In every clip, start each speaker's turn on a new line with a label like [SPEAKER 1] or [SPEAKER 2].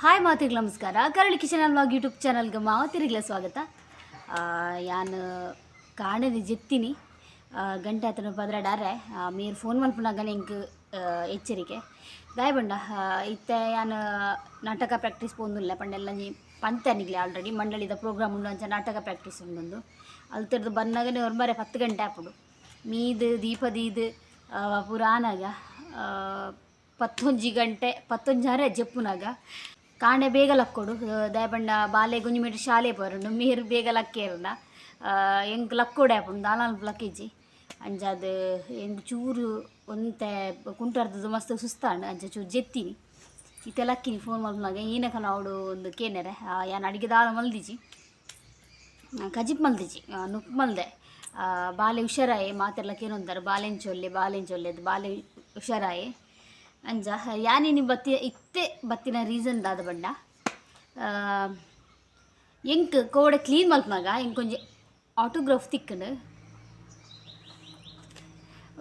[SPEAKER 1] Hi ಮಾತಿಗೆ ನಮಸ್ಕಾರ. ಕರಳಿ kitchen vlog YouTube ಚಾನಲ್ಗೆ ಮಾತಿರಿಗ್ಲ ಸ್ವಾಗತ. ಯಾನ್ ಕಾಣದ ಜೆತ್ತಿನಿ, ಗಂಟೆ ಆತನ 12. ಮೇರ್ ಫೋನ್ ಮಲ್ಪುನಾಗನೆ ಎಂಕ್ ಎಚ್ಚರಿಕೆ ದಾಯ ಪಂಡ, ಇತ್ತೆ ಯಾನ್ ನಾಟಕ ಪ್ರಾಕ್ಟೀಸ್ ಪೋಂದುಲ್ಲೆ. ಪಂಡೆಲ್ಲ ಪಂತೆ ನಿಗ್ಲೆ ಆಲ್ರೆಡಿ, ಮಂಡಳಿದ ಪ್ರೋಗ್ರಾಮ್ ಉಂಡು, ಅಂಚ ನಾಟಕ ಪ್ರಾಕ್ಟೀಸ್ ಉಂಡೊಂದು. ಅಲ್ತರ್ದು ಬನ್ನಗನೆ ಒರ್ಂಬರೆ 10 ಗಂಟೆ ಆಪುಂಡು. ಮೀದ್ ದೀಪ ದೀದ್ ಪೂರ ಆನಗ 11 ಗಂಟೆ, ಪತ್ತೊಂಜಾರೆ ಜೆಪ್ಪುನಾಗ. ಕಾಂಡೆ ಬೇಗ ಲಕ್ಕೊಡು. ದಾಯೆ ಪಂಡ ಬಾಲೆಗ್ ಒಂಜಿ ಮೀಟರ್ ಶಾಲೆ ಪೋರುಂಡು. ಮೇರ್ ಬೇಗ ಲಕ್ಕೇರ್ನ ಎಂಕ್ ಲಕ್ಕೊಡೆ ಆಪುಂಡು, ದಾಲ ಲಕ್ಕಿಜ್ಜಿ. ಅಂಚಾದ್ ಎಂಕ್ ಚೂರು ಒಂತೆ ಕುಂಟಾರ್ದದ್ದು ಮಸ್ತ್ ಸುಸ್ತಾಂಡ್. ಅಂಚ ಚೂರು ಜೆತ್ತಿನಿ. ಇತ್ತೆ ಲಕ್ಕಿನಿ ಫೋನ್ ಮಲ್ಪುನಾಗ. ಈನಕನ ಅವಡು ಒಂದು ಕೇನೆರೆ. ಯಾನ್ ಅಡಿಗೆ ದಾಲ ಮಲ್ದಿಜಿ, ಕಜಿಪ್ ಮಲ್ದಿಜಿ, ನುಪ್ಪು ಮಲ್ದೆ. ಬಾಲೆ ಹುಷಾರಾಯೆ. ಮಾತೆರ್ಲ ಕೇನೊಂತಾರೆ, ಬಾಲೆಂಚೊಲ್ಲೆ ಬಾಲೆಂಚೊಲ್ಲೆ ಅದು. ಬಾಲೆ ಹುಷಾರಾಯೆ. ಅಂಚ ಯಾನಿನಿ ಬತ್ತಿ, ಇತ್ತೆ ಬತ್ತಿನ ರೀಸನ್ ದಾದ ಪಂಡ, ಎಂಕ್ ಕೋಡೆ ಕ್ಲೀನ್ ಮಲ್ಪುನಾಗ ಎಂಕೊಂಜಿ ಆಟೋಗ್ರಾಫ್ ತಿಕ್ಕಂಡು.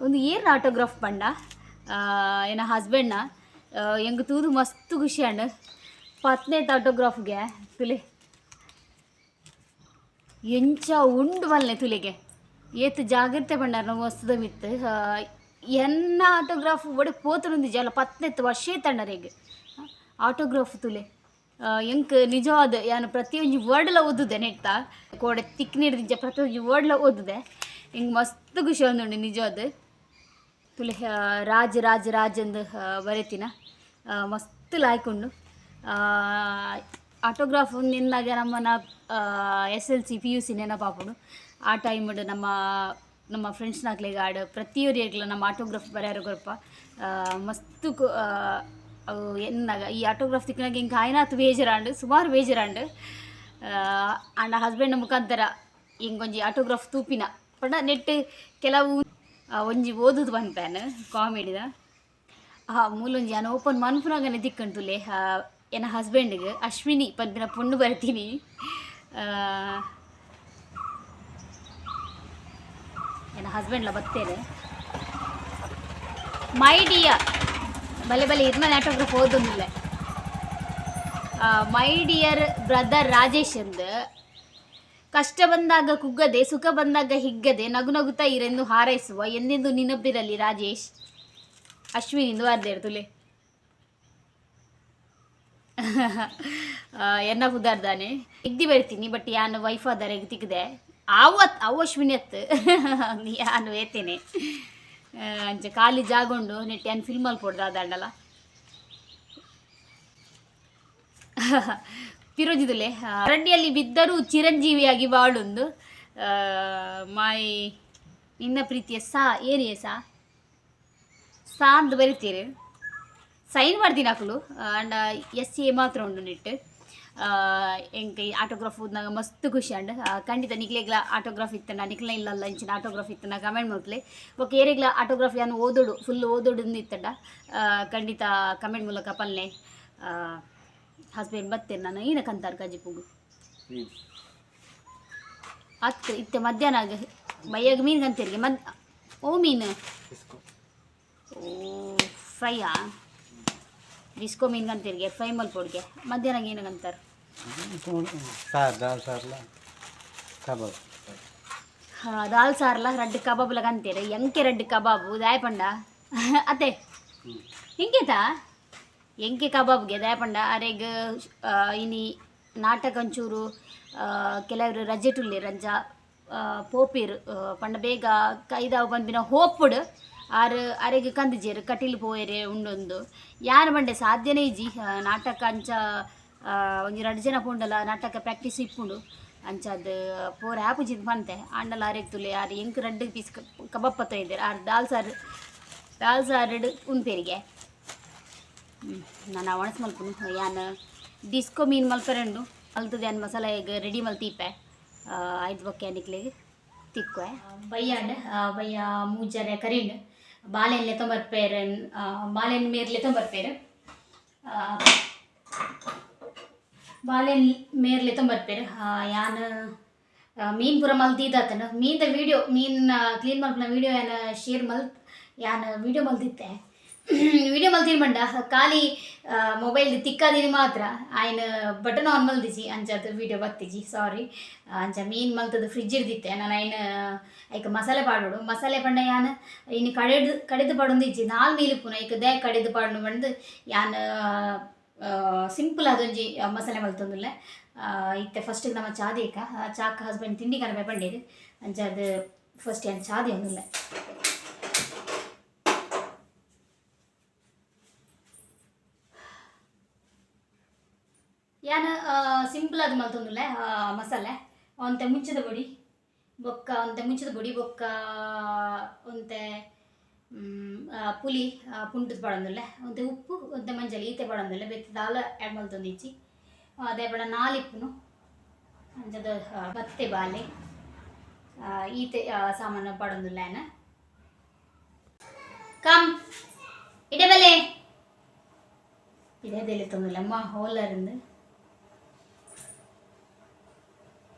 [SPEAKER 1] ಒಂದು ಏರ್ನ ಆಟೋಗ್ರಾಫ್ ಪಂಡ, ಎನ್ನ ಹಸ್ಬೆಂಡ್ನ. ಎಂಕ್ ತೂದು ಮಸ್ತ್ ಖುಷಿ ಆಂಡ್. ಪತ್ನೇತ್ ಆಟೋಗ್ರಾಫ್ಗೆ ತುಲೆ ಎಂಚ ಉಂಡು ಮಲ್ನೆ ತುಲೆಗೆ. ಏತ್ ಜಾಗ್ರತೆ ಪಂಡಾರ ವಸ್ತುದ ಮಿತ್ತು. ಎನ್ನ ಆಟೋಗ್ರಾಫ್ ಒಡೆ ಪೋತುಂದಿಜಿ ಅಲ್ಲ. ಪತ್ನೆತ್ತು ವರ್ಷ ತಂಡರೆಗ್ ಆಟೋಗ್ರಾಫ್ ತುಲೆ. ಎಂಕ್ ನಿಜವಾದ ಯಾನು ಪ್ರತಿಯೊಂಜಿ ವರ್ಡ್ಲ ಓದುದೆ. ನೆಟ್ಟ ಕೋಡೆ ತಿಕ್ ನೀಡ್ದಿಂಚ ಪ್ರತಿಯೊಂಜಿ ವರ್ಡ್ಲ ಓದುದೆ. ಎಂಕ್ ಮಸ್ತ್ ಖುಷಿ ಆವೊಂದುಂಡು ನಿಜವಾದ. ತುಲೆ, ರಾಜ್ ರಾಜ್ ರಾಜ್ ಅಂದ್ ಬರೆತಿನ. ಮಸ್ತ್ ಲಾಯ್ಕ್ ಉಂಡು ಆಟೋಗ್ರಾಫ್. ನಿನ್ನಾಗ ನಮ್ಮನ ಎಸ್ಎಲ್ಸಿ, ಪಿಯುಸಿ ನೆನಪಾಪುಂಡು. ಆ ಟೈಮ್ಡ್ ನಮ್ಮ ನಮ್ಮ ಫ್ರೆಂಡ್ಸ್ನಾಕ್ಲೆಗ್ ಆಡ್ ಪ್ರತಿಯೊರಿಯಗ್ಲ ನಮ್ಮ ಆಟೋಗ್ರಾಫ್ ಬರ್ಯಾರ ಕೊರ್ಪ. ಮಸ್ತ್ ಅವು ಎನ್ನಾಗ ಈ ಆಟೋಗ್ರಾಫ್ ತಿಕ್ಕನಾಗ ಎಂಕ್ ಆಯ್ನಾತ್ ಬೇಜಾರಾಂಡ್, ಸುಮಾರು ಬೇಜಾರಾಂಡ್. ಆಂಡ ಹಸ್ಬೆಂಡ್ ಮುಖಾಂತರ ಇಂಕೊಂಜಿ ಆಟೋಗ್ರಾಫ್ ತೂಪಿನ ಪಂಡ ನೆಟ್ ಕೆಲವು ಒಂಜಿ ಓದುದು ಪನ್ಪೇನ್ ಕಾಮಿಡಿದ. ಮೂಲೊಂಜಿ ಯಾನ್ ಓಪನ್ ಮನ್ಪುನಾಗನೆ ತಿಕ್ಕಂಡು. ತುಲೆ, ಎನ್ನ ಹಸ್ಬೆಂಡ್ಗೆ ಅಶ್ವಿನಿ ಪನ್ಪಿನ ಪೊಣ್ಣು ಬರ್ತೀನಿ. ಎನ್ನ ಹಸ್ಬೆಂಡ್ಲ ಬತ್ತೇನೆ. My dear, ಬಲೆ ಬಲೆ ಇರ್ನ autograph ಓದೊಂದಿಲ್ಲ. My dear brother Rajesh ಅಂದ್, ಕಷ್ಟ ಬಂದಾಗ ಕುಗ್ಗದೆ, ಸುಖ ಬಂದಾಗ ಹಿಗ್ಗದೆ, ನಗು ನಗುತ್ತಾ ಇರೆಂದು ಹಾರೈಸುವ, ಎಂದೆಂದು ನಿನಪಿರಲಿ ರಾಜೇಶ್, ಅಶ್ವಿನಿ ವಾರ್ದೇರ್. ತುಲೆ, ಎನ್ನ ಪುದಾರ್ದಾನೆ ಎಗ್ದಿ ಬರ್ತೀನಿ. ಬಟ್ ಯಾನ್ ವೈಫ್ ಆದಾರೆ ತಿಕ್ಕದೆ. ಆವು ಅವು ಅಶ್ವಿನಿ ಅತ್ತು, ಯಾನು ಏತೇನೆ. ಅಂಚ ಖಾಲಿ ಜಾಗ ಉಂಡು ನೆಟ್ ಯಾನ್ ಫಿಲ್ಮ್ ಮಲ್ಪೊಡ್ದು ಅದಾಂಡಲ. ಪಿರೋಜಿದುಲೆ, ಅರಣ್ಯಲ್ಲಿ ಬಿದ್ದರೂ ಚಿರಂಜೀವಿಯಾಗಿ ಬಾಳುಂದು ಮೈ ನಿನ್ನ ಪ್ರೀತಿಯ ಸಾ ಏನಿಯೇ ಸಾ ಸಾ ಅಂದ್ ಬರಿತೀರಿ. ಸೈನ್ ಮಾಡ್ತೀನಿ ಅಕುಲು. ಅಂಡ ಎಸ್ ಎ ಮಾತ್ರ ಉಂಡು ನೆಟ್. ಎಂಕ್ ಈ ಆಟೋಗ್ರಾಫ್ ಓದ್ನಾಗ ಮಸ್ತ್ ಖುಷಿ ಆಂಡ್. ಖಂಡಿತ ನಿಕ್ಲೆಗ್ಲ ಆಟೋಗ್ರಾಫ್ ಇತ್ತಂಡ, ನಿಕ್ಲ ಇಲ್ಲಲ್ಲ ಇಂಚಿನ ಆಟೋಗ್ರಾಫ್ ಇತ್ತಂಡ ಕಮೆಂಟ್ ಮಲ್ಪಲೆ. ಬೊಕ್ಕ ಏರೆಗ್ಲ ಆಟೋಗ್ರಾಫ್ ಯಾನ್ ಓದೋಡು, ಫುಲ್ ಓದೋಡು ಇತ್ತಂಡ ಖಂಡಿತ ಕಮೆಂಟ್ ಮೂಲಕ ಪಲ್ಲೆ. ಹಸ್ಬೆಂಡ್ ಬತ್ತೇನೆ ನಾನು. ಈನ ಕಂತಾರ್ ಕಜಿಪುಗು ಅತ್ತು. ಇತ್ತೆ ಮಧ್ಯಾಹ್ನ ಬಯ್ಯಾಗ ಮೀನು ಕಂತೇರಿಗೆ ಮದ್ ಓ ಮೀನು. ಓ, ಫ್ರೈಯಾ? ಡಿಸ್ಕೋ ಮೀನು ಕಂತೇರಿಗೆ, ಫ್ರೈ ಮಲ್ಪೊಡ್ಗೆ. ಮಧ್ಯಾಹ್ನ ಏನು ಕಂತಾರ?
[SPEAKER 2] ಸಾರು, ದಾಲ್ ಸಾರ್ಲ ಕಬಾಬ್.
[SPEAKER 1] ಹಾಂ, ದಾಲ್ ಸಾರ್ಲ ರಡ್ಡ್ ಕಬಾಬ್ಲ ಕಂತೇರು. ಎಂಕೆ ರಡ್ಡ್ ಕಬಾಬು ದಾಯ ಪಂಡ ಅತ್ತೆ ಹಿಂಗೇತಾ ಎಂಕೆ ಕಬಾಬ್ಗೆ. ದಾಯ ಪಂಡ ಅರೆಗ್ ಇನಿ ನಾಟಕ ಒಂಚೂರು ಕೆಲವರು ರಜೆಟುಲ್ಲೆರ್. ಅಂಚ ಪೋಪೆರ್ ಪಂಡ ಬೇಗ ಕೈದಾವ್ ಪನ್ಪಿನ ಹೋಪುಡ್ ಆರ್ ಅರೆಗ್ ಕಂದಿಜೆರ್. ಕಟೀಲ್ ಪೋಯೆರೆ ಉಂಡೊಂದು. ಯಾನ್ ಪಂಡೆ ಸಾಧ್ಯನೇ ಇಜ್ಜಿ. ನಾಟಕ ಅಂಚ ಒಂಜಿ ರಡ್ಡ್ ಜನ ಪೋಂಡಲ ನಾಟಕ ಪ್ರಾಕ್ಟೀಸ್ ಇಪ್ಪುಂಡು. ಅಂಚಾದ್ ಪೋರೆ ಆಪುಜಿ ಪಂತೆ. ಆಂಡಲ ಅರೆಗ್ ತುಲೆ, ಆರ್ ಎಂಕ್ ರಡ್ಡ್ ಪೀಸ್ ಕಬಾಬ್ ಪತ್ತೊಂದಿದ್ದೆರ್. ಆರ್ ದಾಲ್ ಸಾರು, ದಾಲ್ ಸಾರುಡ್ ಉನ್ಪೆರಿಗೆ. ನಾನು ಒಣಸ್ ಮಲ್ಪುನು. ಯಾನ್ ಡಿಸ್ಕೋ ಮೀನು ಮಲ್ಪರೆ ಉಂಡು. ಮಲ್ತದ ಯಾನ್ ಮಸಾಲೆ ರೆಡಿ ಮಲ್ತೀಪೆ. ಐದು ಬೊಕ್ಕ ನಿಕ್ಲೆಗ್ ತಿಕ್ಕುವೆ. ಬಯ್ಯಾಂಡ್, ಬಯ್ಯ ಮೂಜರೆ ಕರಿಂಡ್. ಬಾಲೆನ್ ಲೆತ್ತೊಂಬರ್ಪೇರ್, ಬಾಲೆನ್ ಮೇರ್ ಲೆತ್ತೊಂಬರ್ಪೇರ್, ಬಾಲೆನ್ ಮೇರ್ ಲೆತ್ತೊಂಬರ್ಪೇರ್. ಯಾನ್ ಮೀನ್ ಪೂರ ಮಲ್ತಿದ್ದಾತನ. ಮೀನ್ದ ವೀಡಿಯೋ, ಮೀನ್ ಕ್ಲೀನ್ ಮಲ್ಪುನ ವೀಡಿಯೋ ಯಾನ್ ಶೇರ್ ಮಲ್ತ್, ಯಾನ್ ವೀಡಿಯೋ ಮಲ್ತಿತ್ತೆ. ವಿಡಿಯೋ ಮಲ್ತಿನ ಬಂಡ ಖಾಲಿ ಮೊಬೈಲ್ ತಿಕ್ಕಾದಿನಿ ಮಾತ್ರ ಆಯ್ನ ಬಟನ್ ಆನ್ ಮಲ್ದಿಜಿ ಅಂಚಾದ ವಿಡಿಯೋ ಬತ್ತಿಜಿ ಸಾರಿ. ಅಂಚ ಮೀನ್ ಮಲ್ತದ ಫ್ರಿಜ್ ಇರ್ದಿತ್ತೆ ನಾನು ಐನ ಐಕ್ ಮಸಾಲೆ ಪಾಡೋಡು. ಮಸಾಲೆ ಪಂಡ ಯಾನ್ ಇನ್ನು ಕಡೆದು ಕಡೆದು ಪಾಡೊಂದು ಇಜ್ಜಿ ನಾಲ್ ಮೀಲ್ ಇಪ್ಪುನು ಐಕ್ they ಕಡೆದು ಪಾಡೋಣ ಬಂದು ಯಾನ್ ಸಿಂಪಲ್ ಅದೊಂಜಿ ಮಸಾಲೆ ಮಲ್ತೊಂದುಲ್ಲೆ. ಇತ್ತೆ ಫಸ್ಟಿಗೆ ನಮ್ಮ ಚಾದೇಕ ಚಾಕ್ ಹಸ್ಬೆಂಡ್ ತಿಂಡಿ ಕನಪೆ ಪಂಡೇರು ಅಂಚ ಅದು ಫಸ್ಟ್ ಯಾನ್ ಚಾದೆ ಒಂದುಲ್ಲೆ. ಯಾನ್ ಸಿಂಪಲ್ ಅದು ಮಲ್ತೊಂದುಲ್ಲೆ ಮಸಾಲೆ. ಒಂತೆ ಮುಂಚದ ಪೊಡಿ ಬೊಕ್ಕ ಒಂತೆ ಮುಂಚದ ಪೊಡಿ ಬೊಕ್ಕ ಒಂತೆ ಪುಲಿ ಪುಂಟದ ಪಾಡೊಂದುಲ್ಲೆ, ಒಂತೆ ಉಪ್ಪು, ಒಂತೆ ಮಂಜಲ್ ಈತೆ ಪಾಡೊಂದುಲ್ಲೆ. ಬೇತೆ ದಾಲ ಆ್ಯಡ್ ಮಲ್ತೊಂದಿಜ್ಜಿ. ಅದೇ ಪಂಡ ನಾಲಿಪ್ಪುನು ಅಂಚದ ಬತ್ತೆ ಬಾಲೆ ಈತೆ ಸಾಮಾನು ಪಾಡೊಂದುಲ್ಲೆ ಯಾನ್. ಕಮ್ ಇಡೆ ಬಲೆ ಇದೇ ದೆಲಿತೊಂದುಲ್ಲೆ ಅಮ್ಮ ಹೋಲರಿಂದ.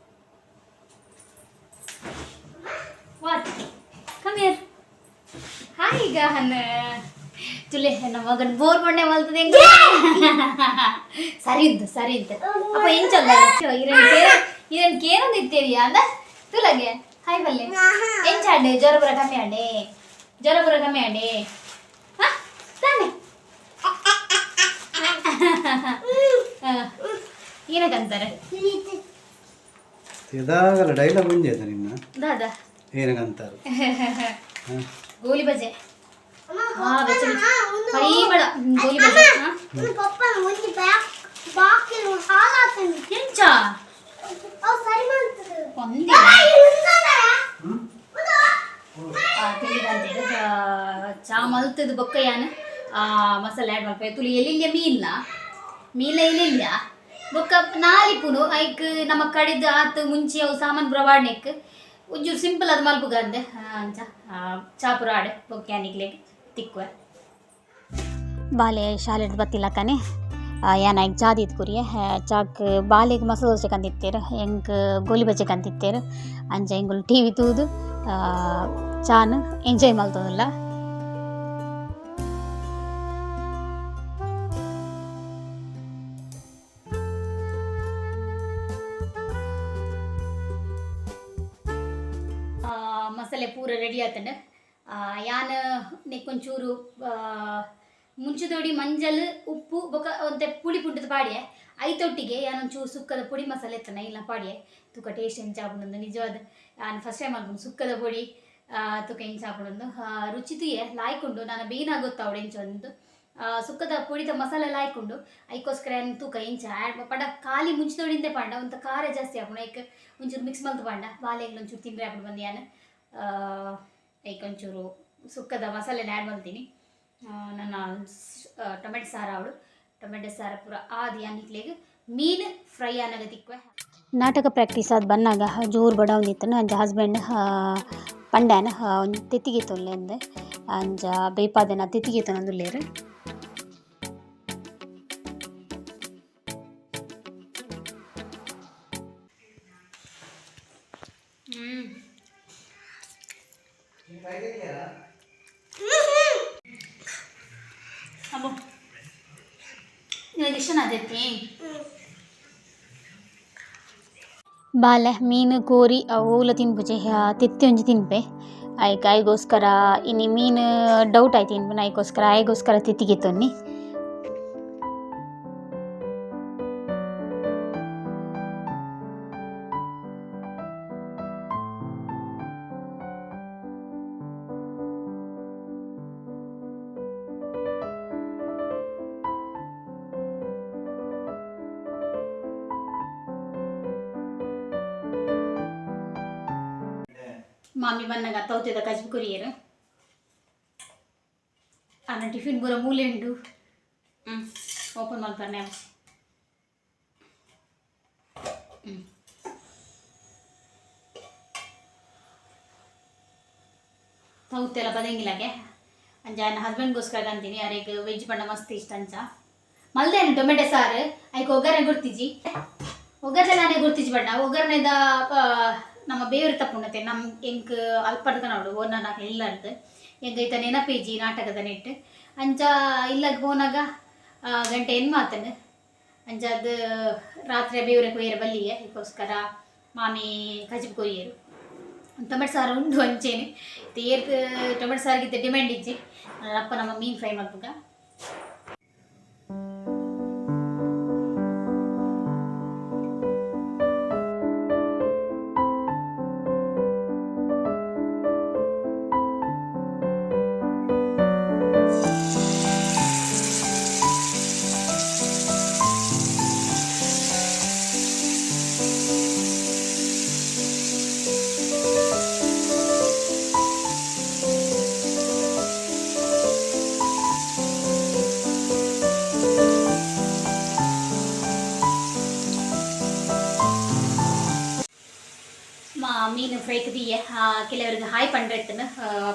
[SPEAKER 1] What? Come here. Hi ಗಹನ್. ತುಲೆ ನಮ್ಮ ಮಗನ್ ಬೋರ್ ಬಣ್ಣೆ ಮಲ್ತದೆ ಹೆಂಗೆ. ಸರಿ ಇದ್ದು ಸರಿ ಇತ್ತು ಅಪ್ಪ ಎಂಚಲ್ಲ ಇರನ್ ಕೇರ ಇರನ್ ಕೇರೊಂದು ಇತ್ತೇರಿ ಅಂದ ತುಲಗೆ. ಹಾಯ್ ಬಲ್ಲೆ ಎಂಚಾಂಡೆ ಜ್ವರ ಬರ ಕಮ್ಮಿ ಆಂಡೆ ಜ್ವರ ಬರ ಕಮ್ಮಿ ಆಂಡೆ. ಹಾ ತಾನೆ ಏನಕ್ಕಂತಾರೆ?
[SPEAKER 2] ಇದಾಗಲ್ಲ ಡೈಲಾಗ್ ಒಂಜಿ ಆಯ್ತಾ ನಿನ್ನ?
[SPEAKER 1] ದಾದಾ?
[SPEAKER 2] ಏನಂತಾರೆ?
[SPEAKER 1] ಗೋಲಿ ಬಜೆ ಹಾ ಬೆಚ್ಚ ಬೆಚ್ಚ ಪರಿಮಳ ಗೋಲಿ ಬಜೆ. ಹಾ
[SPEAKER 3] ಪಪ್ಪ ಒಂಜಿ ಬ್ಯಾಕ್ ಬಾಕಿಲ್ ಹಾಳಾತಂದು.
[SPEAKER 1] ಎಂಚ?
[SPEAKER 3] ಅವು ಸರಿ ಮಾಡ್ತದೆ.
[SPEAKER 1] ಒಂದೇ ತಿಳಿದಂತೆ ಚಾ ಮಲ್ತದ ಬೊಕ್ಕ ಯಾನ್ ಮಸಾಲೆ ಆ್ಯಡ್ ಮಲ್ಪೆ. ತುಲಿ ಎಲ್ಲಿಲ್ಲ ಮೀನ್ನ ಮೀಲ ಎಲ್ಲಿಲ್ಲ ಬೊಕ್ಕ ನಾಲಿಪುನು ಐಕ್ ನಮ್ಮ ಕಡೆದು ಆತ್ ಮುಂಚೆ ಅವು ಸಾಮಾನು ಪೂರ ವಾಡ್ನೆಕ್ ಒಂಚೂರು ಸಿಂಪಲ್ ಅದು ಮಲ್ಪುಗಂದೆ. ಅಂಚ ಚಾ ಪೂರ ಆಡೆ ಬೊಕ್ಕ ಯಾನಿಗ್ಲೆ ತಿಕ್ಕುವೆ. ಬಾಲೆ ಶಾಲೆಡ್ ಬತ್ತಿಲ್ಲಕ್ಕನೆ ಯಾನ್ ಐಕ್ ಚಾ ದೀದ್ ಕೊರಿಯೆ. ಚಾಕ್ ಬಾಲೆಗ್ ಮಸಾಲೆ ದೋಸೆ ಕಂದಿತ್ತೇರು, ಎಂಕ್ ಗೋಲಿ ಬಜ್ಜೆ ಕಂತಿತ್ತೇರು. ಅಂಚ ಎಂಕುಲು ಟಿವಿ ತೂದು ಚಾನ್ ಎಂಜಾಯ್ ಮಲ್ತೊಂದುಲ್ಲ. ಮಸಾಲೆ ಪೂರ ರೆಡಿ ಆತಂಡ್. ಯಾನ್ ನೆಕ್ಕೊಂಚೂರು ಮುಂಚೆದೊಡಿ ಮಂಜಲ್ ಉಪ್ಪು ಬೊಕ ಒಂತೆ ಪುಳಿ ಪುಂಟದ ಪಾಡಿಯೆ. ಐತೊಟ್ಟಿಗೆ ಯಾನೊಂಚೂರು ಸುಕ್ಕದ ಪೊಡಿ ಮಸಾಲೆ ಎತ್ತನ ಇಲ್ಲ ಪಾಡಿಯೆ. ತುಕ ಟೇಸ್ಟ್ ಎಂಚ ಆಪುಂಡು ನಿಜವಾದ ಯಾನ್ ಫಸ್ಟ್ ಟೈಮ್ ಮಲ್ಪುನು ಸುಕ್ಕದ ಪೊಡಿ. ತುಕ ಎಂಚ ಆಪುಂಡು ರುಚಿ ತುಯೆ ಲಾಯ್ಕೊಂಡು ನಾನು ಬೇಯ್ನ ಗೊತ್ತಾವಡು ಎಂಚ ಒಂದು ಸುಕ್ಕದ ಪೊಡಿದ ಮಸಾಲೆ ಲಾಯ್ಕೊಂಡು. ಐಕೋಸ್ಕರ ಯಾನ್ ತೂಕ ಎಂಚ ಆ್ಯಡ್ ಪಂಡ ಖಾಲಿ ಮುಂಚಿನೊಡಿಂದೆ ಪಂಡ ಒಂತ ಖಾರ ಜಾಸ್ತಿ ಆಪುಂಡು. ಐಕ್ ಒಂಚೂರು ಮಿಕ್ಸ್ ಮಲ್ತು ಪಂಡ ಬಾಲೆಗ್ಲ ಒಂಚೂರು ತಿಂದ್ರೆ ಆಪುಂಡು ಬಂದು ಯಾನ್ ಐಕ್ ಒಂಚೂರು ಸುಕ್ಕದ ಮಸಾಲೆನ ಆ್ಯಡ್ ಮಲ್ತೀನಿ. ನನ್ನ ಟೊಮೆಟೊ ಸಾರು ಅವಳು ಟೊಮೆಟೊ ಸಾರು ಪೂರ ಆದಿ ಯಾನಿಕ್ಲೆಗ್ ಮೀನು ಫ್ರೈ ಆನಗ ತಿಕ್ವೆ. ನಾಟಕ ಪ್ರಾಕ್ಟೀಸ್ ಆದ್ ಬನ್ನಾಗ ಜೋರು ಬಡವೊಂದಿತ್ತನು. ಅಂಚ ಹಸ್ಬೆಂಡ್ ಪಂಡ್ಯಾನ ಒಂಜಿ ತೆತ್ತಿಗೆ ತೊಲ್ಲೆ ಅಂಚ ಬೇಪಾದೆನ ತೆತ್ತಿಗೆ ತೊಂದುಲ್ಲೇರು. ಅಬ್ಬೋ ನಿನಗೆ ಇಷ್ಟನಾ ತೆತ್ತಿ? ಬಾಲೆ ಮೀನು ಕೋರಿ ಅವು ತಿನ್ಪುಜೆ ತೆತ್ತಿ ಒಂಜಿ ತಿನ್ಪೆ. ಐಕ್ ಐಗೋಸ್ಕರ ಇನಿ ಮೀನು ಡೌಟ್ ಆಯ್ತು ತಿನ್ಪುನ ಐಕೋಸ್ಕರ ಐಗೋಸ್ಕರ ತೆತ್ತಿಗೆ ತೊನ್ನಿ. ಮಾಮಿ ಬನ್ನಗ ತೌತೆದ ಕಜ್ಬು ಕೊರಿಯರು. ಆನ ಟಿಫಿನ್ ಪೂರ ಮೂಲೆ ಉಂಡು. ಓಪನ್ ಮಲ್ಪರ್ನೆ. ತೌತೆಲ್ಲ ಬದಂಗಿಲ್ಲಗೆ. ಅಂಚ ನನ್ನ ಹಸ್ಬೆಂಡ್ಗೋಸ್ಕರ ಅಂತೀನಿ ಅರೆಗ್ ವೆಜ್ ಪಂಡ ಮಸ್ತ್ ಇಷ್ಟ. ಅಂಚ ಮಲ್ದೇನು ಟೊಮೆಟೊ ಸಾರು ಐಕ್ ಒಗ್ಗರಣೆ ಗುರ್ತಿಜಿ. ಒಗ್ಗರಣೆ ನಾನೇ ಗುರ್ತಿಜಿ ಬಣ್ಣ ಒಗ್ಗರಣೆದ ನಮ್ಮ ಬೇವರು ತಪ್ಪುಂಡತೆ ನಮ್ಮ ಎಂಕ್ ಅಲ್ಪಡ್ದ ನೋಡು ಓನ ನಾಕ್ ಇಲ್ಲ ಅಂತ ಎಂಕ್ ಐತ ನೆನಪೇಜಿ ನಾಟಕದ ನೆಟ್. ಅಂಚ ಇಲ್ಲಗ್ ಪೋನಾಗ ಗಂಟೆ ಎನ್ಮ ಆತಂಡ್. ಅಂಚ ಅದು ರಾತ್ರಿ ಬೇವ್ರೆ ಕೊಯ್ಯರೆ ಬಲ್ಲಿಗೆ ಅದಕ್ಕೋಸ್ಕರ ಮಾಮಿ ಕಜಿಪು ಕೊಯ್ಯರು. ಟೊಮೆಟೊ ಸಾರು ಉಂಡು ಅಂಚೇನೆ. ಏರ್ಕ್ ಟೊಮೆಟೊ ಸಾರಿಗೆ ಡಿಮ್ಯಾಂಡ್ ಇಜ್ಜಿ. ಅಪ್ಪ ನಮ್ಮ ಮೀನು ಫ್ರೈ ಮಲ್ಪುಗ. ಮಾ ಮೀನು ಫ್ರೈ ಕದಿಯೆ. ಕೆಲವರಿಗೆ ಹಾಯ್ ಪಂಡ್ರೆತ್ತನ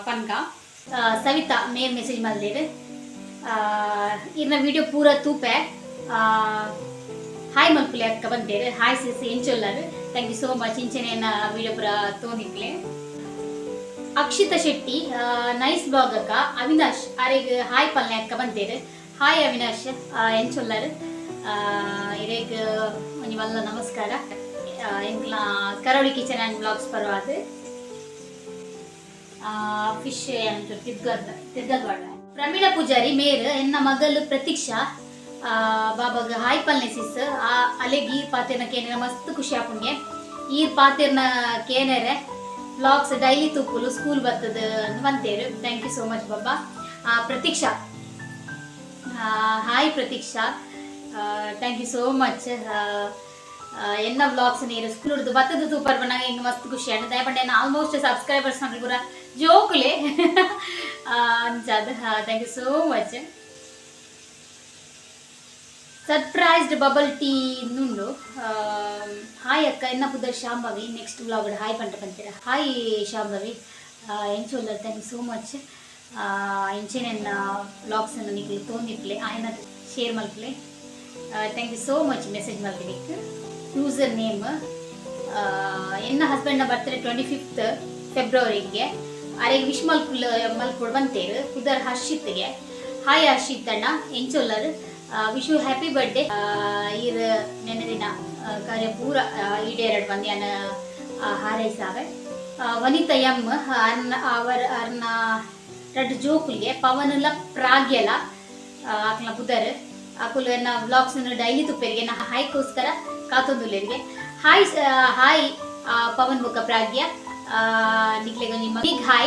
[SPEAKER 1] ಪನ್ಕ. ಸವಿತಾ ಮೇಲ್ ಮೆಸೇಜ್ ಮಲ್ದೇರು, ಇರ್ನ ವಿಡಿಯೋ ಪೂರ ತೂಪೆ, ಹಾಯ್ ಮಲ್ಪುಲೆ ಅಕ್ಕ ಬಂದೇರು. ಹಾಯ್ ಸಿಸ್, ಎಂಚೊಲ್ಲಾರು? Thank you so much. ಇಂಚನೆ ವಿಡಿಯೋ ಪೂರ ತೋಂದಿಪ್ಲೆ. ಅಕ್ಷಿತಾ ಶೆಟ್ಟಿ, ನೈಸ್ ಬ್ಲಾಗ್ ಅಕ್ಕ. ಅವಿನಾಶ್ ಅರೆಗ್ ಹಾಯ್ ಪಲ್ಲೆ ಅಕ್ಕ ಬಂತೇರು. ಹಾಯ್ ಅವಿನಾಶ್, ಎಂಚೊಲ್ಲಾರು? ಇರೆಗ್ ಒಂಜಿ ಮಲ್ಲ ನಮಸ್ಕಾರ ಎಂಕ್ಲ ಕರಾವಳಿ ಕಿಚನ್ ಆ್ಯಂಡ್ ಬ್ಲಾಗ್ಸ್ ಪರವಾದ್. ಫಿಶ್ ತಿರ್ಗದ್ ತಿರ್ಗದ್. ಪ್ರಮೀಳಾ ಪೂಜಾರಿ ಮೇರ್, ಎನ್ನ ಮಗಲು ಪ್ರತೀಕ್ಷಾ ಬಾಬಾಗ ಹಾಯ್ ಪಲ್ನೆ ಸಿಸ್. ಅಲೆಗ್ ಈರ್ ಪಾತೆರ್ನ ಕೇನೆರೆ ಮಸ್ತ್ ಖುಷಿ ಆಪುಂಗೆ. ಈರ್ ಪಾತೆರ್ನ ಕೇನೆರೆ ಬ್ಲಾಗ್ಸ್ ಡೈಲಿ ತೂಪುಲು, ಸ್ಕೂಲ್ ಬರ್ತದ ಬಂತೇರು. Thank you so much Baba. Pratiksha, hi Pratiksha, thank you so much. ಎನ್ನ ವ್ಲಾಗ್ಸ್ ನೀರು ಸ್ಕೂಲ್ ಹುಡ್ದು ಬತ್ತದ ಸೂಪರ್ ಬಣ್ಣಾಗ ಹಿಂಗೆ ಮಸ್ತ್ ಖುಷಿ ಆಂಡ್. ದಯಪಂಡ ಆಲ್ಮೋಸ್ಟ್ ಸಬ್ಸ್ಕ್ರೈಬರ್ಸ್ ನಕಲು ಪೂರ ಜೋಕುಲೆ ಅಂಚಾದ್ thank you so much. Surprised bubble tea ನುಂಡು. ಹಾಯ್ ಅಕ್ಕ, ಎನ್ನ ಪುದರ್ ಶಾಂಭವಿ, ನೆಕ್ಸ್ಟ್ ವ್ಲಾಗ್ ಹಾಯ್ ಪಂಟ ಬಂತೀರ. ಹಾಯ್ ಶಾಂಭವಿ, ಎಂಚೊಲ್ಲರ್? Thank you so much. ಇಂಚೆನೆನ್ನ ವ್ಲಾಗ್ಸ್ ನಿಕ್ಲು ತೋಂದಿಪ್ಲೆ, ಆಯನ ಶೇರ್ ಮಲ್ಪಲೆ. Thank you so much message ಮಲ್ತಿನಿಕ್. User name, ಎನ್ನ ಹಸ್ಬೆಂಡ್ನ ಬರ್ತ್ಡೇ 25 ಫೆಬ್ರವರಿಗೆ, ಅರೆಗ್ ವಿಶ್ ಮಲ್ಪುಲ್ ಮಲ್ಪೊಡು ಬಂತೇರು. ಪುದರ್ ಹರ್ಷಿತ್ಗೆ. ಹಾಯ್ ಹರ್ಷಿತ್ ಅಣ್ಣ, ಎಂಚೊಲ್ಲರ್? Wish you happy birthday. ಈರ್ ನೆನ್ನೆ ದಿನ ಕಾರ್ಯ ಪೂರ ಈಡೇರಡ್ ಬಂದು ಹಾರೈಸಾವೆ. ವನಿತಾ ಎಂ ಅರ್ನ ಅವರ್ ಅರ್ನ ರಡ್ಡ್ ಜೋಕುಲ್ಗೆ, ಪವನುಲ ಪ್ರಾಗ್ಯಲ ಆಕ್ಲ ಪುದರ್. ಅಕುಲು ಎನ್ನ ವ್ಲಾಗ್ಸ್ ಡೈಲಿ ತುಪ್ಪೆರಿಗೆ ಎನ್ನ ಹಾಯ್ಕೋಸ್ಕರ ಕಾತೊಂದುಲ್ಲೆರಿಗೆ. ಹಾಯ್ ಹಾಯ್ ಪವನ್ ಬೊಕ್ಕ ಪ್ರಾಗ್ಯ, ನಿಕ್ಲೆಗ್ ಒಂಜಿ big hi.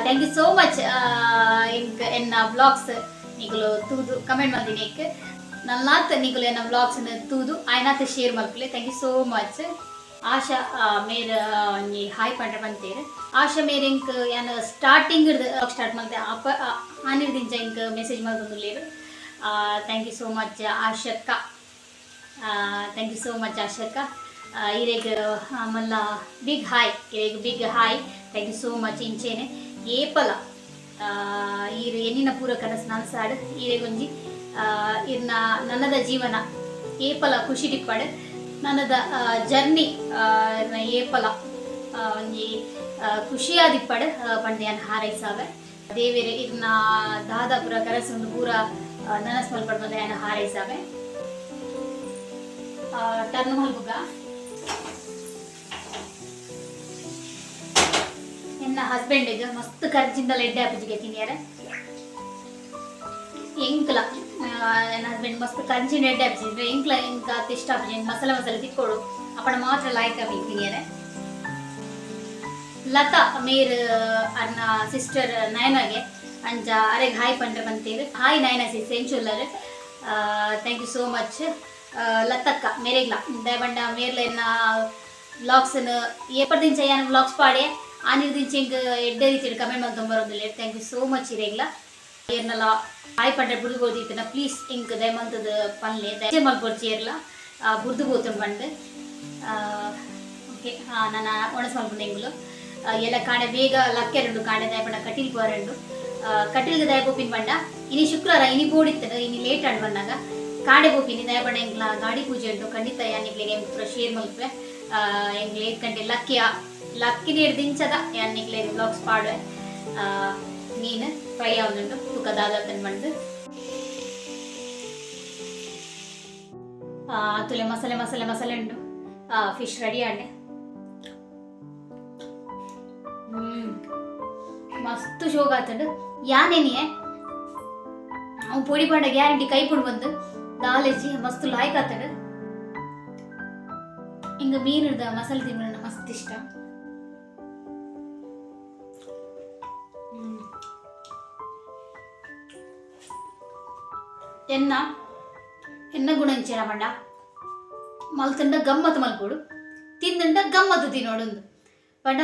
[SPEAKER 1] Thank you so much. ಎಂಕ್ ಎನ್ನ ವ್ಲಾಗ್ಸ್ ನಿಕುಲು ತೂದು ಕಮೆಂಟ್ ಮಲ್ದಿನಿ. ನಲ್ನಾತ್ ನಿಕುಲು ಎನ್ನ ವ್ಲಾಗ್ಸ್ ತೂದು ಆಯ್ನಾತ್ ಶೇರ್ ಮಲ್ಪುಲೆ. Thank you so much. Asha ಮೇರ್ ಒಂಜಿ ಹಾಯ್ ಪಂಡ್ರೆ ಬಂತೇರು. ಆಶಾ ಮೇರ್ ಎಂಕ್ ಯಾನ್ ಸ್ಟಾರ್ಟಿಂಗ್ ಸ್ಟಾರ್ಟ್ ಮಲ್ತೆ ಅಪ್ಪ ಆನಿರ್ದಿಂಚ ಎಂಕ್ ಮೆಸೇಜ್ ಮಲ್ತೊಂದುಲ್ಲೆರ್. Thank you so much ಆಶಕ್ಕ. Thank you so much ಆಶಕ್ಕ. ಇರೆಗ್ ಮಲ್ಲ ಬಿಗ್ ಹಾಯ್. ಇರೆಗ್ big hi. Thank you so much. ಇಂಚೇನೆ ಏಪಲ ಈರ್ ಎನ್ನಿನ ಪೂರ ಕನಸು ನನ್ಸಾಡ್. ಈರೆಗೊಂಜಿ ಇರ್ನ ನನ್ನದ ಜೀವನ ಏಪಲ ಖುಷಿ ಟಿಪ್ಪಡ್. ನನ್ನದ ಜರ್ನಿ ಏಪಲ ಒಂಜಿ ಖುಷಿಯಾದಿಪ್ಪಡ್ ಪಂದ್ ಯಾನ್ ಹಾರೈಸಾವೆ. ದೇವೆರ್ ಇರ್ನ ದಾದ ಪೂರ ಕನಸು ಪೂರ ನನಸ್ ಮಲ್ಪಡ್ ಪಂದ್ ಯಾನ್ ಹಾರೈಸಾವೆ. ಟರ್ನ್ ಮಲ್ಪುಗ. ಎನ್ನ ಹಸ್ಬೆಂಡ್ಗೆ ಮಸ್ತ್ ಖರ್ಚಿಂದಲ ಎಡ್ಡೆ ಆಪುಜಿಗೆ ತಿನಿಯರೆ. ಎಂಕ್ಲ ನನ್ನ ಹಸ್ಬೆಂಡ್ ಮಸ್ತ್ ಕಂಚಿನ ಎಡ್ಡೆ ಆಪುಜಿ. ಎಂಕ್ಲ ಎಂಕ ಅತ್ ಇಷ್ಟ ಆಪುಜಿ. ಮಸಾಲೆ ಮಸಾಲೆ ತಿಕ್ಕೋಡು ಅಪ್ಪಣ ಮಾತ್ರ ಲಾಯ್ಕ್ ಆಪಿ ತಿನಿಯರೆ. ಲತಾ ಮೇರ್ ಅರ್ನ ಸಿಸ್ಟರ್ ನಯನಗೆ, ಅಂಚ ಅರೆಗ್ ಹಾಯ್ ಪಂಡ್ರೆ ಬಂತೇರು. ಹಾಯ್ ನಯನ ಸಿಸ್, ಎಂಚುಲ್ಲರ್? Thank you so much ಲತಕ್ಕ ಮೇರೆಗ್ಲ. ದಯಬಂಡ ಮೇರ್ಲ ಎನ್ನ ವ್ಲಾಗ್ಸ್ ಏಪರ್ದಿಂಚ ಯಾನ್ ವ್ಲಾಗ್ಸ್ ಪಾಡೆ ಆನಿರ್ದಿಂಚ ಎಂಕ್ ಎಡ್ಡೆ ರೀತಿಡ್ ಕಮೆಂಟ್ ಮಲ್ತೊಂಬರೊಂದುಲ್ಲೆರ್. Thank you so much ಇರೆಗ್ಲ. ಏರ್ನಲ ಹಾಯ್ ಪಂಡ್ರೆ ಬುಡ್ದು ಬೋದಿತ್ತಿನ ಪ್ಲೀಸ್ ಎಂಕ್ ದಯಮಲ್ತದ ಪನ್ಲೆ. ದಯ ಮಲ್ಪೊರ್ಚಿ ಏರ್ಲ ಬುಡ್ದು ಪೋತುಂಡು ಪಂಡ್. ಓಕೆ, ನನ್ನ ಒಣಸ್ ಮಲ್ಪುಂಡು ಎಂಗುಲು. ಎಲ್ಲ ಕಾಣೆ ಬೇಗ ಲಕ್ಕೆರುಂಡು. ಕಾಣೆ ದಯಪಂಡ ಕಟೀಲ್ ಪೋರೆಂಡು. ಕಟೀಲ್ಗೆ ದಯ ಪೋಪಿನ ಪಂಡ ಇನಿ ಶುಕ್ರವಾರ, ಇನಿ ಬೋಡಿತ್ತನು, ಇನಿ ಲೇಟ್ ಆಂಡ್ ಬಂದಾಗ ಕಾಡೆ ಪೋಪಿನಿ. ದಯಪಂಡ ಎಂಕ್ಲ ಗಾಡಿ ಪೂಜೆ ಉಂಟು. ಖಂಡಿತ ಯಾನಿಕ್ಲೆಗ್ ಎಂಕ್ ಪೂರ ಶೇರ್ ಮಲ್ಪೆ. ಎಂಕ್ಲ ಏತ್ ಗಂಟೆ ಲಕ್ಕಿಯ ಲಕ್ಕಿನ ದಿಂಚದ ಯಾನ್ ನಿಕ್ಲೆಗ್ ವ್ಲಾಗ್ಸ್ ಪಾಡುವೆ. ಮೀನು ಫ್ರೈ ಆವೊಂದುಂಡು. ತುಕ ದಾದಾತನ್ ಪಂದ್. ತುಲೆ, ಮಸಾಲೆ ಮಸಾಲೆ ಮಸಾಲೆ ಉಂಡು. ಫಿಶ್ ರೆಡಿ ಆಂಡ್. ಮಸ್ತ್ ಶೋಕ್ ಆತುಂಡು. ಯಾನೇನಿಯೇ ಅವು ಪೊಡಿ ಪಂಡ ಗ್ಯಾರಂಟಿ ಕೈಪುಂಡು ಬಂದು ದಾಲೆಜ್ಜಿ. ಮಸ್ತ್ ಲಾಯ್ಕ್ ಆತುಂಡು. ಇಂಗ ಮೀನುದ ಮಸಾಲೆ ತಿನ್ನುವ ಮಸ್ತ್ ಇಷ್ಟ. ಎನ್ನ ಎನ್ನ ಗುಣ ಇಂಚೆನ ಪಂಡ, ಮಲ್ತುಂಡ ಗಮ್ಮತ್ತು ಮಲ್ಪೊಡು, ತಿಂದುಂಡ ಗಮ್ಮತ್ತು ತಿನ್ನೋಡುಂದು. ಪಂಡ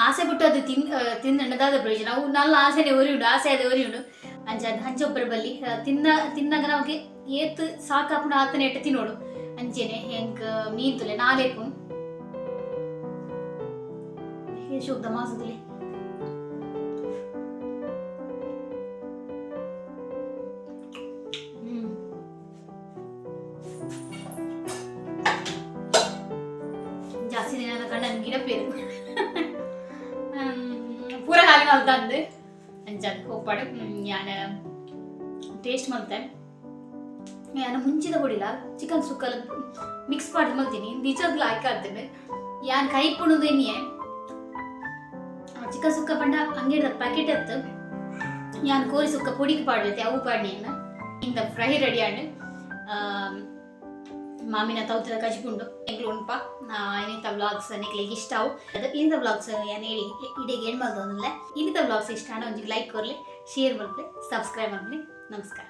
[SPEAKER 1] ಆಸೆ ಬಿಟ್ಟು ಅದು ತಿಂದುಂಡ ದಾದ ಪ್ರಯೋಜನ? ಅವು ನಲ್ಲ ಆಸೆನೆ ಒರಿಯುಂಡು, ಆಸೆ ಅದೇ ಒರಿಯುಂಡು. ಅಂಚ ಅಂಚ ಒಬ್ಬರ ಬಲ್ಲಿ ತಿನ್ನ ತಿನ್ನಾಗ ನಮಗೆ ಏತ್ ಸಾಕಾಪುಂಡು ಆತನೆ ಎಟ್ಟು ತಿನ್ನೋಡು. ಅಂಚೆನೆ ಎಂಕ್ ಮೀನ್ ತುಲೆ ನಾಲೇಪು ಶೋಕ್ದ ಮಾಸ ತುಲೆ. ಜಾಸ್ತಿ ದಿನ ಕಣ್ಣನ್ ಗಿಡಪೇರು ಪೂರ ಖಾಲಿ ಮಲ್ತಂದು. ಅಂಚ ಒಪ್ಪಡು ಯಾನ್ ಟೇಸ್ಟ್ ಮಲ್ತೆ. ಯಾನ್ ಮುಂಚಿದ ಕೊಡಿಲ ಚಿಕನ್ ಸುಕ್ಕಲ ಮಿಕ್ಸ್ ಪಾಡ್ದು ಮಲ್ತೀನಿ. ನಿಜವಾಗ್ಲೂ ಲಾಯ್ಕ್ ಆತುಂಡು. ಯಾನ್ ಕೈಪುಣುದು ಎನ್ನಿಯೆ ಚಿಕನ್ ಸುಕ್ಕ ಪಂಡ ಅಂಗಡಿದ ಪ್ಯಾಕೆಟ್ ಎತ್ತು. ಯಾನ್ ಕೋರಿ ಸುಕ್ಕ ಪೊಡಿಗೆ ಪಾಡ್ವೆತೆ, ಅವು ಪಾಡ್ನಿ. ಇಂದ ಫ್ರೈ ರೆಡಿ ಆಂಡ್. ಮಾಮಿನ ತೌತದ ಕಜಿಪುಂಡು, ಎಂಕ್ಲು ಉಂಪ. ಇನ್ನಿತ ವ್ಲಾಗ್ಸ್ ನಿಕ್ಲೆಗ್ ಇಷ್ಟ ಅವು. ಇನ್ನಿತ ವ್ಲಾಗ್ಸ್ ಯಾನ್ ಹೇಳಿ ಇಡೆಗ್ ಏನ್ ಮಲ್ತೊಂದುಲ್ಲೆ. ಇನ್ನಿತ ವ್ಲಾಗ್ಸ್ ಇಷ್ಟ ಆಂಡ ಒಂಜಿ ಲೈಕ್ ಕೊರ್ಲೆ, ಶೇರ್ ಮಲ್ಪಲೆ, ಸಬ್ಸ್ಕ್ರೈಬ್ ಮಲ್ಪಲೆ. ನಮಸ್ಕಾರ.